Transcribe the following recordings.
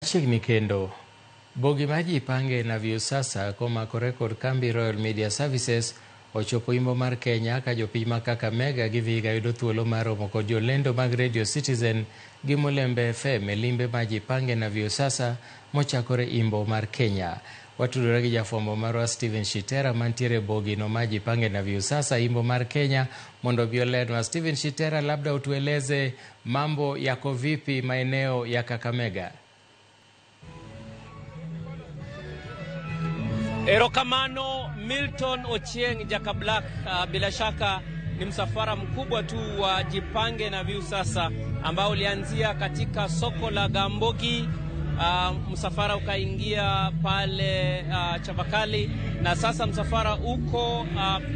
Chiegni kendo. Bogi mar Jipange na Viusasa komakore kod kambi Royal Media Services ochopo imbo mar Kenya ka jopiny ma Kakamega gi Vihiga yudo thuolo mar romo kod jolendo mag Radio Citizen gi Mulembe FM e limbe mar Jipange na Viusasa mochakore imbo mar Kenya. Watudore gi jafwambo marwa Steven Shitera mantiere bogi no mar Jipange na Viusasa imbo mar Kenya mondo obi olenwa. Steven Shitera, labda utueleze mambo yako vipi maeneo ya Kakamega? Erokamano Milton Ochieng Jaka Black. Bila shaka ni msafara mkubwa tu wa Jipange na Viusasa ambao ulianzia katika soko la Gambogi. Msafara ukaingia pale Chavakali na sasa msafara uko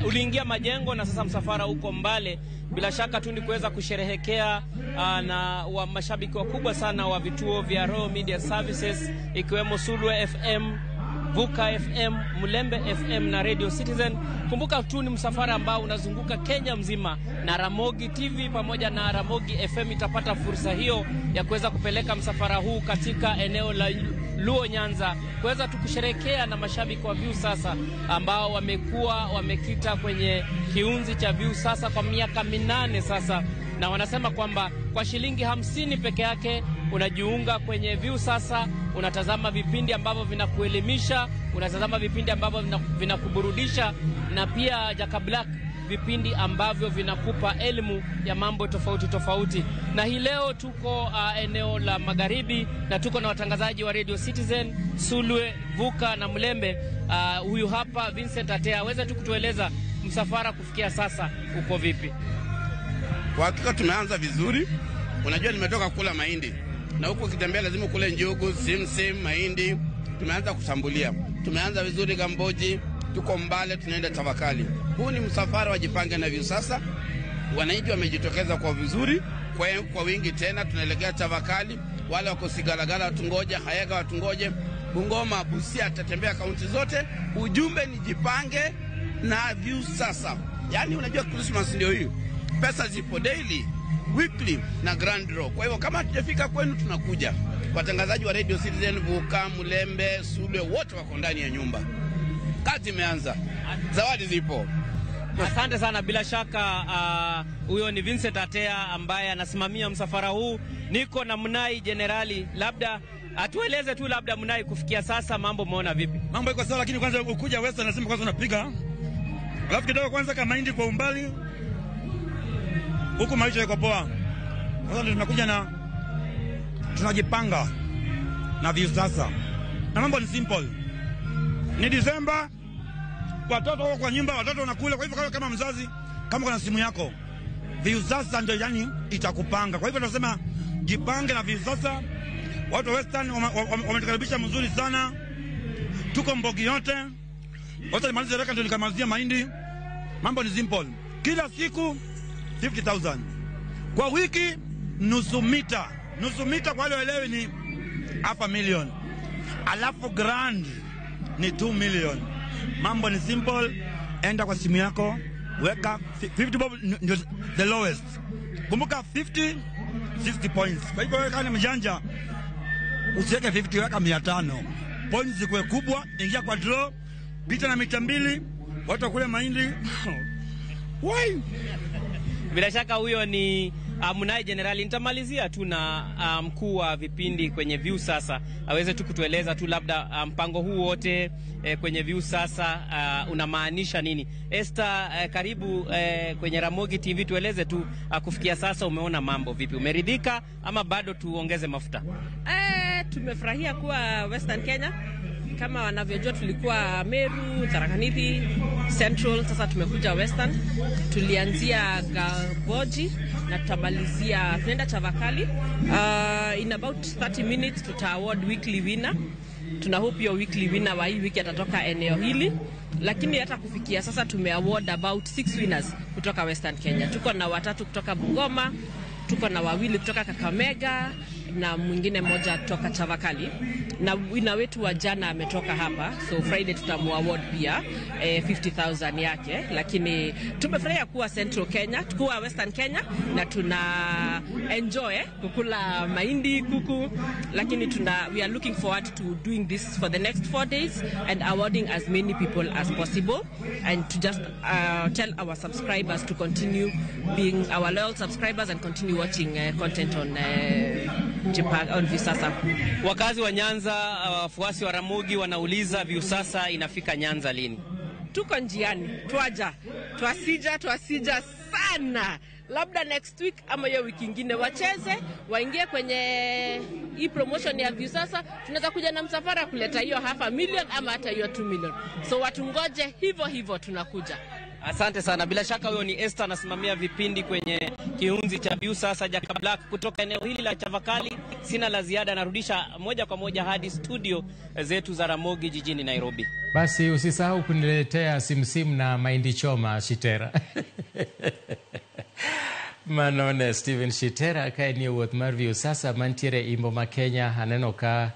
uliingia Majengo na sasa msafara uko Mbale. Bila shaka tu ni kuweza kusherehekea na wa mashabiki wakubwa sana wa vituo vya Royal Media Services ikiwemo Sulwe FM, Vuka FM, Mulembe FM na Radio Citizen. Kumbuka tu ni msafara ambao unazunguka Kenya mzima, na Ramogi TV pamoja na Ramogi FM itapata fursa hiyo ya kuweza kupeleka msafara huu katika eneo la Luo Nyanza kuweza tu kusherehekea na mashabiki wa Viusasa ambao wamekuwa wamekita kwenye kiunzi cha Viusasa kwa miaka 8 sasa, na wanasema kwamba kwa shilingi 50 peke yake unajiunga kwenye Viusasa, unatazama vipindi ambavyo vinakuelimisha, unatazama vipindi ambavyo vinakuburudisha, na pia Jaka Black vipindi ambavyo vinakupa elimu ya mambo tofauti tofauti. Na hii leo tuko eneo la Magharibi na tuko na watangazaji wa Radio Citizen, Sulwe, Vuka na Mulembe. Huyu hapa Vincent Atea, aweze tu kutueleza msafara kufikia sasa uko vipi? Kwa hakika tumeanza vizuri. Unajua nimetoka kula mahindi, na huko ukitembea lazima kule njugu, simsim, mahindi. Tumeanza kushambulia. Tumeanza vizuri Gamboji, tuko Mbale, tunaenda Tavakali. Huu ni msafara wa Jipange na Viusasa. Wananchi wamejitokeza kwa vizuri, kwa wingi tena. Tunaelekea Tavakali, wale wako Sigalagala watungoje, Hayaga watungoje, Bungoma, Busia, tutatembea kaunti zote. Ujumbe ni Jipange na Viusasa. Yaani unajua Christmas ndio hiyo. Pesa zipo daily, weekly na grand draw. Kwa hivyo kama hatujafika kwenu tunakuja. Watangazaji wa Radio Citizen, Vuka, Mulembe, Sulwe wote wako ndani ya nyumba. Kazi imeanza. Zawadi zipo. Asante sana. Bila shaka huyo ni Vincent Atea ambaye anasimamia msafara huu. Niko na Mnai Jenerali, labda atueleze tu, labda Mnai, kufikia sasa mambo umeona vipi? Mambo iko sawa, lakini kwanza ukuja Western lazima kwanza unapiga. Alafu kidogo kwanza kama mahindi kwa umbali. Huku maisha yako poa. Sasa tunakuja na tunajipanga na Viusasa. Na mambo ni simple. Ni Disemba, watoto wako kwa nyumba, watoto wanakula. Kwa hivyo kama mzazi, kama kuna simu yako, Viusasa ndio yani itakupanga. Kwa hivyo tunasema jipange na Viusasa. Watu wa Western wametukaribisha mzuri sana. Tuko Mbogi yote. Wote nimalize reka ndio nikamalizia mahindi. Mambo ni simple. Kila siku 50,000. Kwa wiki nusu mita. Nusu mita kwa wale waelewi ni 500,000. Alafu grand ni 2 million. Mambo ni simple. Enda kwa simu yako, weka 50 bob ndio the lowest. Kumbuka 50 60 points. Kwa hivyo weka ni mjanja, usiweke 50, weka 500. Points zikuwe kubwa, ingia kwa draw, pita na mita 2, watu kule mahindi. Why? Bila shaka huyo ni Mnai Jenerali. Nitamalizia tu na mkuu wa vipindi kwenye Viusasa aweze tu kutueleza tu labda mpango huu wote kwenye Viusasa unamaanisha nini. Esther, karibu kwenye Ramogi TV, tueleze tu kufikia sasa umeona mambo vipi? Umeridhika ama bado tuongeze mafuta? Tumefurahia kuwa Western Kenya. Kama wanavyojua tulikuwa Meru, Tharaka Nithi, Central, sasa tumekuja Western. Tulianzia Gamboji na tutamalizia tunaenda Chavakali. In about 30 minutes tuta award weekly winner. Tuna hope hiyo weekly winner wa hii wiki atatoka eneo hili. Lakini hata kufikia sasa tume award about 6 winners kutoka Western Kenya. Tuko na 3 kutoka Bungoma, tuko na 2 kutoka Kakamega, na mwingine mmoja toka Chavakali, na winner wetu wa jana ametoka hapa, so Friday tutamuaward pia 50,000 yake. Lakini tumefurahia kuwa Central Kenya, kuwa Western Kenya, na tuna enjoy kukula mahindi, kuku, lakini we are looking forward to doing this for the next 4 days and awarding as many people as possible and to just tell our subscribers to continue being our loyal subscribers and continue watching content on Japan, on Viusasa. Wakazi wa Nyanza, wafuasi wa Ramogi wanauliza, Viusasa inafika Nyanza lini? Tuko njiani, twaja, twasija, twasija sana, labda next week ama hiyo wiki ingine wacheze, waingie kwenye hii promotion ya Viusasa. Tunaweza kuja na msafara kuleta hiyo half a million ama hata hiyo 2 million, so watu ngoje hivyo hivyo, tunakuja. Asante sana. Bila shaka huyo ni Esther, anasimamia vipindi kwenye kiunzi cha Viusasa. Jaka Black kutoka eneo hili la Chavakali. Sina la ziada, narudisha moja kwa moja hadi studio zetu za Ramogi jijini Nairobi. Basi usisahau kuniletea simsim na mahindi choma, Shitera. Mano ne Stephen Shitera ka en e wuoth mar Viusasa mantiere Imbo ma Kenya. Aneno ka